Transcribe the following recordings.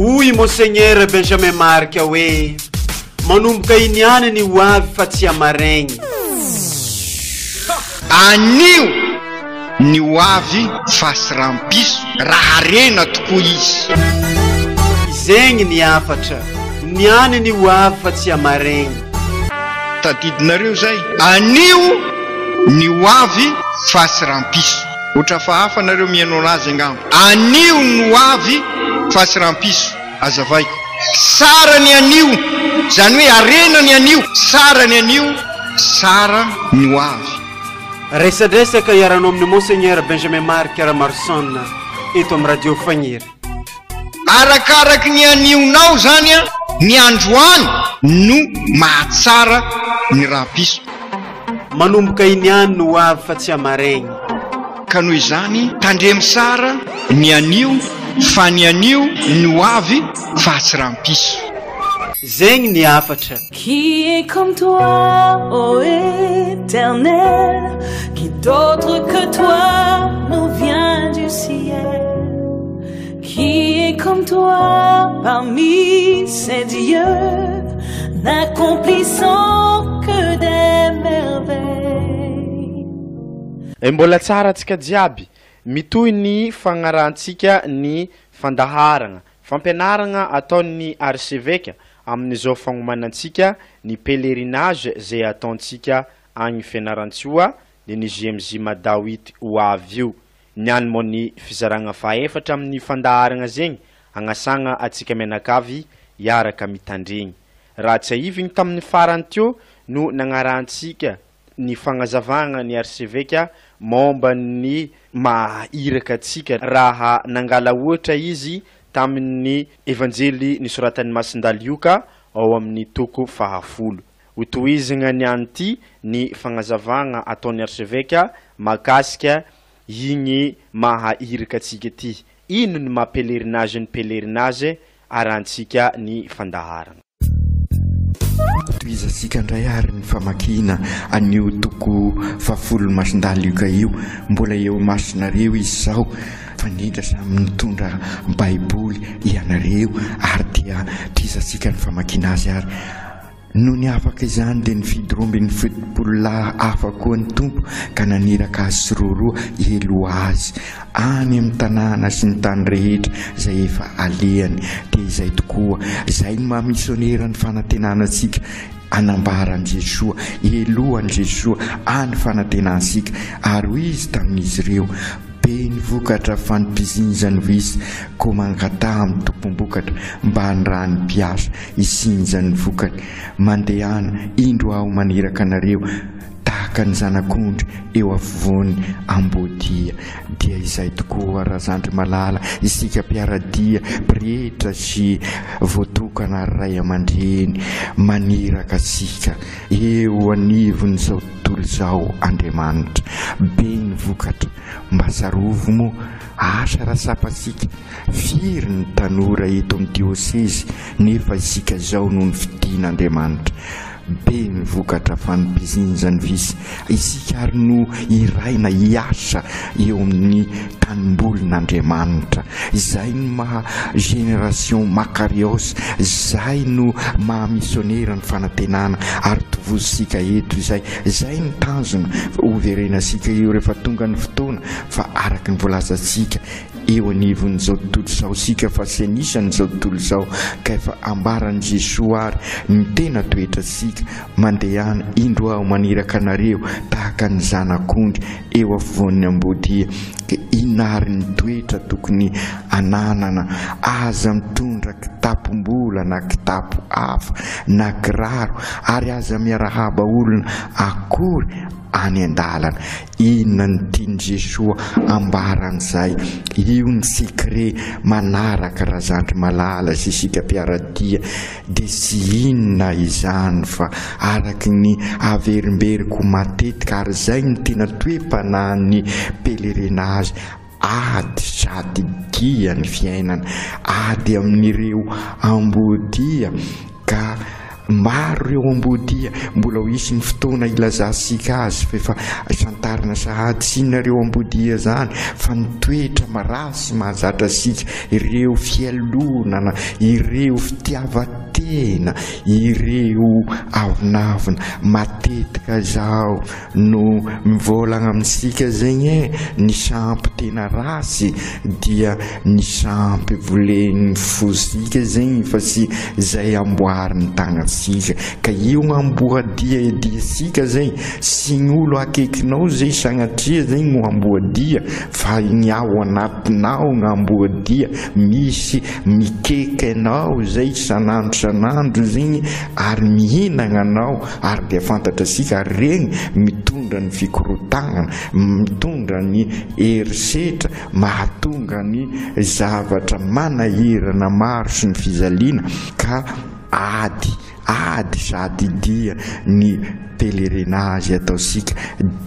Hoy i Monseigneur Benjamin Marc hoe, Manomboka iny ihany ny ho avy fa tsy hamaregny. Anio ny ho avy fa sy rampiso raha harena tokoa izy. Zegny ny hafatra, niany ny ho avy fa tsy hamaregny. Tadidinareo zay? Anio ny ho avy fa sy rampiso. Ohatra hafahafa nareo mihaino anazy angamba. Anio ny ho avy fa tsy rampiso. Azavaiko. Tsara ny anio, izany hoe harena ny anio. Tsara ny anio, tsara ny ho avy. Resadresaka iarahanao amin'i Monseigneur Benjamin Marc Ramaroson eto amin'ny Radio Fagniry. Arakaraky ny anionao izany ny androany no mahatsara ny rahapiso. Manomboka iny ihany no ho avy fa tsy hamaregny. Ka noho izany tandremo tsara ny anio fa ny anio no ho avy fa tsy rahampiso. Zegny ny hafatra. Qui est comme toi, ô Éternel, qui d'autre que toi nous vient du ciel? Qui est comme toi parmi ces dieux, n'accomplissant que des merveilles? Eh, mbola tsara antsika jiaby. Mitohy ny fagnarahantsika ny fandaharagna, fampianaragna ataon'ny Arseveka amin'izao fagnomanantsika ny pèlerinage zay ataontsika agny Fianarantsoa ny ny JMJ Madawit ho avy io. Niany moa ny fizaragna fahaefatra amin'ny fandaharagna zegny agnasagna atsika mianakavy hiaraka mitandregny. Raha tsiahivigny tamin'ny farany teo no nagnarahantsika ny fagnazavagna ny arseveka momba ny maha iraka atsika raha nangala ohatra izy tamin'ny Evanjely nosoratan'i Masindahy Lioka ao amin'ny toko fahafolo. Hotohizigna ny an'ity ny fagnazavagna ataon'ny arseveka mahakasika igny maha iraka antsika ty. Ino ny maha pèlerinage ny pèlerinage arahantsika ny fandaharagna. Tohizantsika indray ary ny famakiana an'io toko fahafolon'ny Masindahy Lioka io. Mbola eo imasonareo izy izao, fa indrindra samy nitondra Baiboly ianareo ary dia tohizantsika ny famakiana azy ary. Nony afaka izany dia nifidy 72 lahy hafa koa ny Tompo ka naniraka azy tsiroaroa hialoha azy any amin'ny tanàna sy ny tany rehetra izay efa alehany. Dia izay tokoa, izay no maha misionera ny fanantenana antsika hanambara an'i Jesoa, hialoha an'i Jesoa any fanantenantsika. Ary hoy Izy tamin'izy ireo, Be ny vokatra fa ny mpizinja no vitsy, koa mangataha amin'ny tompom-bokatra mba hanirahany mpiasa. Hisinja ny vokany. Mandehana, indro aho maniraka anareo tahaka ny zanak'ondry eo afovoan'ny amboadia. Dia izay tokoa, Razandry malala, isika mpiara-dia, pretra sy voatokana ary ray aman-dreny, maniraka antsika eo anivon'izao tontolo izao Andriamanitra. Be ny vokatra. Mba tsarovy moa, asa raha tsapantsika, Firy ny tanora eto amin'ny diosezy nefa isika izao no nofidin'Andriamanitra? Be ny vokatra fa ny mpizinja ny visy. Isika ary no iraina hiasa eo amin'ny tanimbolin'Andriamanitra. Izay no maha génération Makarios, izay no maha misionera ny fanantenana ary tovozisika eto izay. Izay ny tanjona, hoverenasika io rehefa tonga ny fotoana fa araka ny voalazantsika eo anivon'izao tontolo izao isika fa tsy anisan'izao tontolo izao ka efa ambaran'i Jesoa ary ny tena toetrantsika, mandehana, indro aho maniraka anareo tahaka ny zanak'ondry eo afovoan'ny ambodia, ka inona ary ny toetra tokony ananana, aza mitondra kitapom-bola na kitapo hafa na kiraro ary aza miarahaba olona akory any an-dalana. Inona no tian'i Jesoa ambara an'izay? Io ny secret manaraka razandry malala sy isika mpiara-dia dia tsy inona izany fa araky ny averimberiko matetika ary izay no tena toe-panahin'ny pèlerinage ady sady dia ny fiainana, ady amin'ireo ambodia ka. Maro ireo amboadia, mbola ho hisy ny fotoana hilazantsika azy fa efa santarina sahady tsy inona ireo amboadia izany fa ny toetra marasy mahazatra antsika, ireo fialonana, ireo fitiavan-tena, ireo avonavona. Matetika izao no mivolagna amintsika zegny e, ny sampy tena ratsy dia ny sampy volen'ny fosika zegny fa tsy zay amboarin'ny tagnatsika, ka io amboadia ediasika zegny sy ny olo akaikinao zay sagnatria zegny no amboadia fa ny ao anatinao no amboadia, misy mikeky anao zay isan'andro isan'andro zegny ary mihinagna anao. Ary dia fantatra isika ary regny mitondra ny fikorotagnana, mitondra ny herisetra, mahatonga ny zavatra manahirana maro sy ny fijaliana ka ady, ady sady dia ny pèlerinage ataosika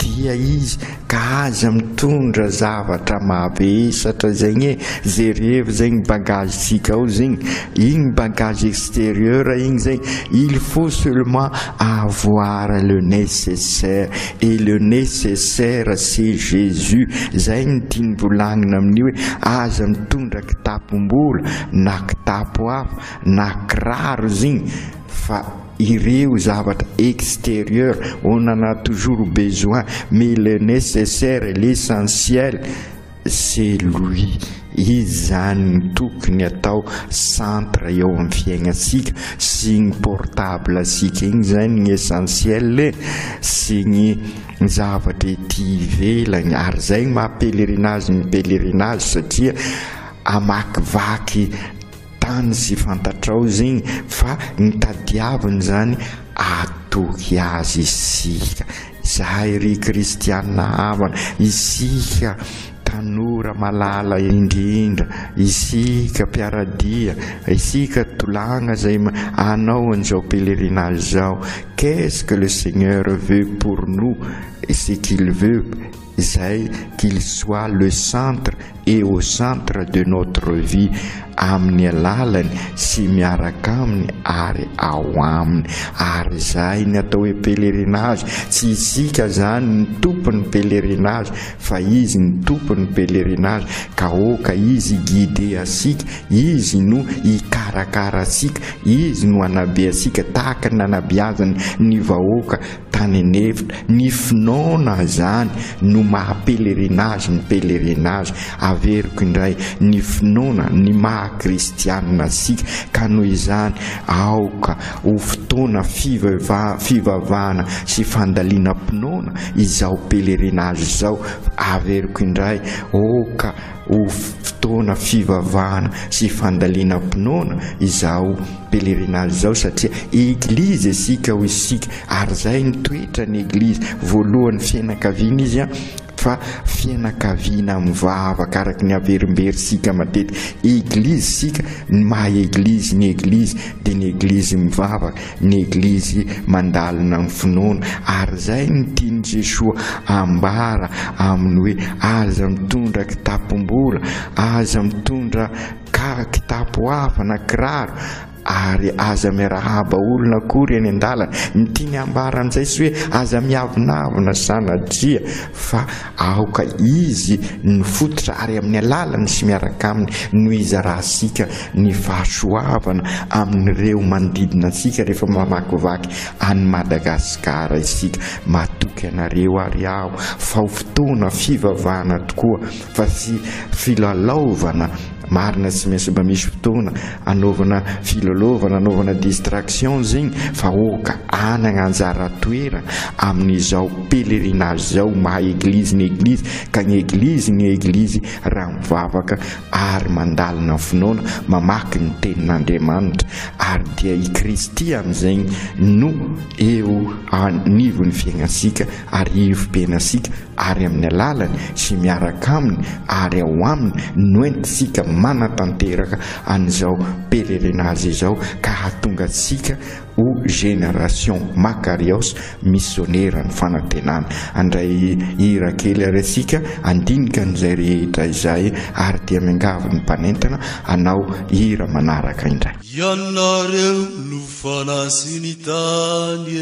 dia izy ka aza mitondra zavatra mavesatra zegny e, jerevo zegny bagage tsika ao zegny, igny bagage exterieur igny zegny, il faut seulement avoir le nécessaire et le nécessaire c'est Jésus, zay no tiany volagnina amin'io hoe aza mitondra kitapom-bola na kitapo hafa na kiraro zegny fa ireo zavatra exterieur on en a toujours besoin mais le nécessaire et l'essentiel c'est lui, izy zany no tokony atao centre eo amin'ny fiaignantsika sy ny portable antsika igny zany ny essentiel e sy ny zavatra ety ivelany ary zay ny maha pèlerinage ny pèlerinage satria hamakivaky tany sy fantatrao zegny fa ny tadiaviny zany atoky azy isika zahay ry kristiana havana isika tanora malala indrindra isika mpiaradia isika tolagna zay anao an'izao pèlerinage zao qu'est-ce que le Seigneur veut pour nous et ce qu'il veut izay qu'il soit le centre et au centre de notre vie amin'ny alalany sy miaraka aminy ary ao aminy. Ary izay ny atao hoe pèlerinage, tsy isika zany ny tompon'ny pèlerinage fa izy ny tompon'ny pèlerinage ka aoka izy hi-guider antsika, izy no hikarakara antsika, izy no hanabe antsika tahaka ny nanabeazany ny vahoaka tany an'efitra, ny finoana izany no maha pèlerinage ny pèlerinage, averiko indray, ny finoana, ny maha kristianina antsika, ka noho izany aoka ho fotoana fivavahana sy fandalinam-pinoana izao pèlerinage izao, averiko indray, aoka ho fotoana fivavahana sy fandalinam-pinoana izao pèlerinage izao satria Eglizy isika hoy isika ary izay ny toetra ny Eglizy voalohany fiainakaviana izy an fa fiainakaviana mivavaka araka ny averimberintsika matetika Eglizy isika ny maha Eglizy ny Eglizy dia ny Eglizy mivavaka ny Eglizy mandalina ny finoana ary izay no tian'i Jesoa ambara amin'ny hoe aza mitondra kitapom-bola, aza mitondra ka kitapo hafa na kiraro ary aza miarahaba olona akory eny an-dalana. Ny tiany ambara amin'izay tsy hoe aza miavonavona sanatria fa aoka izy no fototra ary amin'ny alalany sy miaraka aminy no hizarantsika ny fahasoavana amin'ireo manodidina antsika rehefa mamakivaky an'i Madagasikara isika. Matoky anareo ary aho fa ho fotoana fivavahana tokoa fa tsy filalaovana marina tsy maintsy mba misy fotoana anaovana filalaovana anaovana distraction zegny fa oka anagna anjara toerana amin'izao pèlerinage zao maha eglizy ny eglizy ka ny eglizy ny eglizy raha mivavaka ary mandalina ny finoana mamaky ny tenin'Andriamanitra ary dia i Kristy amin'izegny no eo anivon'ny fiaignantsika ary ivom-piainantsika ary amin'ny alalany sy miaraka aminy ary ao aminy no entintsika manatanteraka an'izao pèlerinage izao ka hahatonga antsika ho. Génération Makarios, Misioneran'ny Fanantenana. Handray hira kely ary isika handinika an'izay rehetra izay ary dia miangavy ny mpanentana hanao hira manaraka indray. Ianareo no fanahy ny tany e.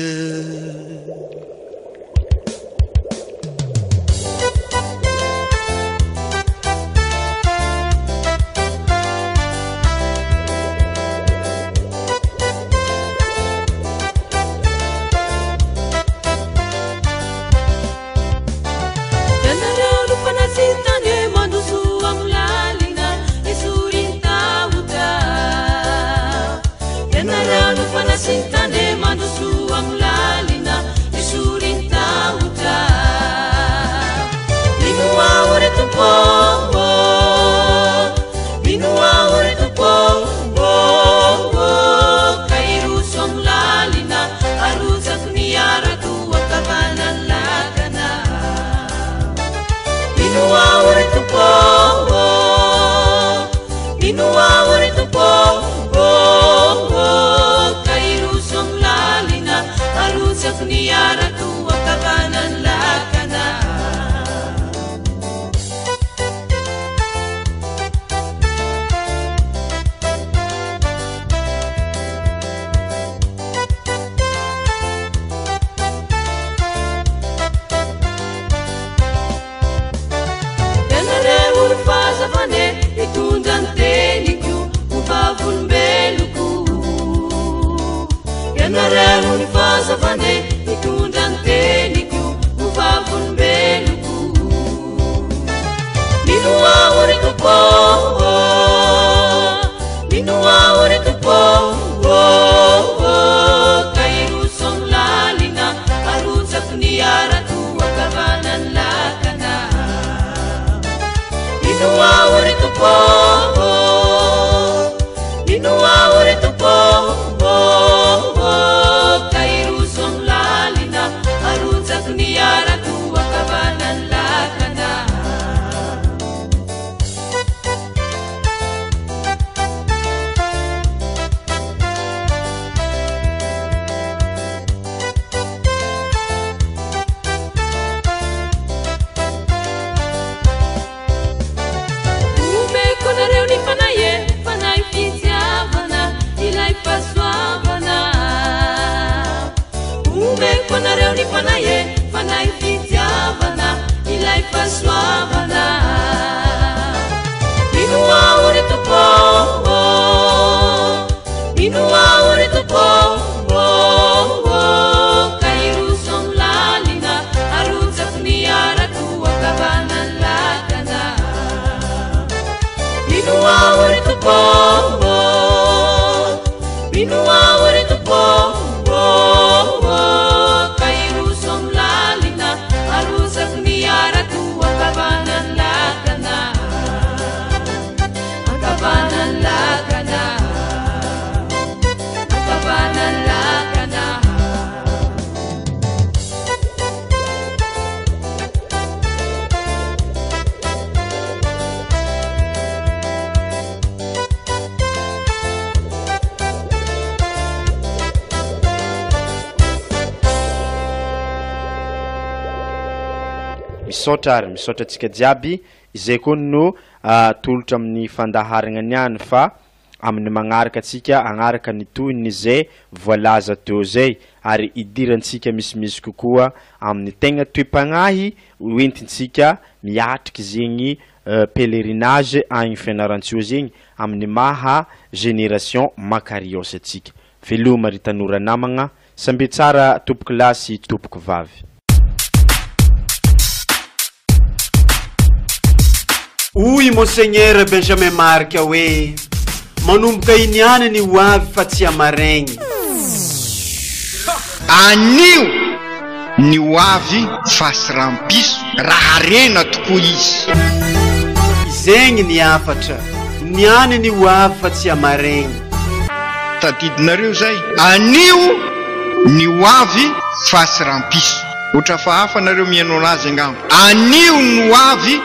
Ianareo no fanahy tany e, mandroso amin'ny lalina, esory ny tahotra. Ianareo no fanahy tany e, mandroso amin'ny lalina, esory ny tahotra. Minoa aho ry Tompo ô, minoa aho ry Tompo ô, ka hiroso amin'ny lalina, arotsako ny harato ankavanan'ny lakana. Minoa aho ry Tompo ô, minoa aho ry Tompo ô, ka hiroso amin'ny lalina, arotsako ny harato ankavanan'ny lakana. Ianareo no fahazavana e, hitondra ny teniko ho vavolombeloko. Ianareo no fahazavana e, hitondra ny teniko ho vavolombeloko. Minoa aho ry Tompo ô, minoa aho ry Tompo ô, ka hiroso amin'ny lalina, arotsako ny harato ankavanan'ny lakana. Minoa aho ry Tompo ô, minoa aho ry Tompo ô, ka hiroso amin'ny lalina, arotsako ny harato ankavanan'ny lakana. Omeko anareo ny fanahy e, fanahy fitiavana, ilay fahasoavana. Omeko anareo ny fanahy e, fanahy fitiavana, ilay fahasoavana. Minoa aho ry Tompo ô, minoa aho ry Tompo ô, ka hiroso amin'ny lalina, arotsako ny harato ankavanan'ny lakana. Minoa aho ry Tompo ô, minoa aho ry Tompo ô, ka hiroso amin'ny lalina, arotsako ny harato ankavanan'ny lakana. Ankavanan'ny lakana. Ankavanan'ny lakana. Misaotra ary misaotra antsika jiaby izay koa no atolotra amin'ny fandaharana niany fa amin'ny magnaraka antsika agnaraka ny tohiny zay voalaza teo zay ary idirantsika misimisy kokoa amin'ny tegna toe-pagnahy hoentintsika miatriky zegny pèlerinage agny Fianarantsoa zegny amin'ny maha génération Makarios antsika. Veloma ry tanora namagna, sambe tsara tompoko lahy sy tompoko vavy. Hoy Monseigneur Benjamin Marc hoe manomboka iny ihany ny ho avy fa tsy hamaregny. Anio ny ho avy fa sy rahampiso raha harena tokoa izy. Zegny ny hafatra, niany ny ho avy fa tsy hamaregny. Tadidinareo zay, anio ny ho avy fa sy rahampiso. Ohatra hafahafa nareo mihaino anazy angamba. Anio ny ho avy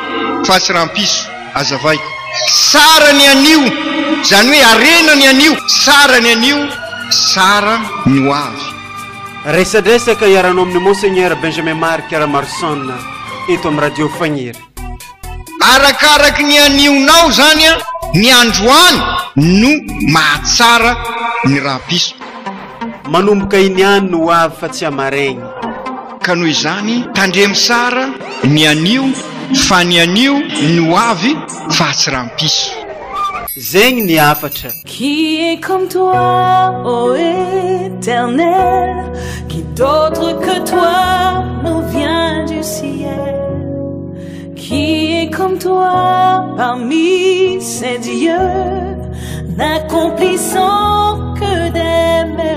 fa sy rahampiso. Azavaiko. Tsara ny anio, izany hoe harena ny anio, tsara ny anio. Tsara ny ho avy. Resadresaka iarahanao amin'ny Monseigneur Benjamin Marc Ramaroson eto amin'ny Radio Fagniry. Arakaraky ny anionao zany an, ny androany no mahatsara ny rahapiso. Manomboka iny ihany no ho avy fa tsy hamaregny. Ka noho izany tandremo tsara ny anio fa ny anio no avy fa tsy rahampiso. Zegny ny hafatra. Qui est comme toi, ô Éternel, qui d'autre que toi nous vient du ciel? Qui est comme toi parmi ces dieux, n'accomplissant que des merveilles?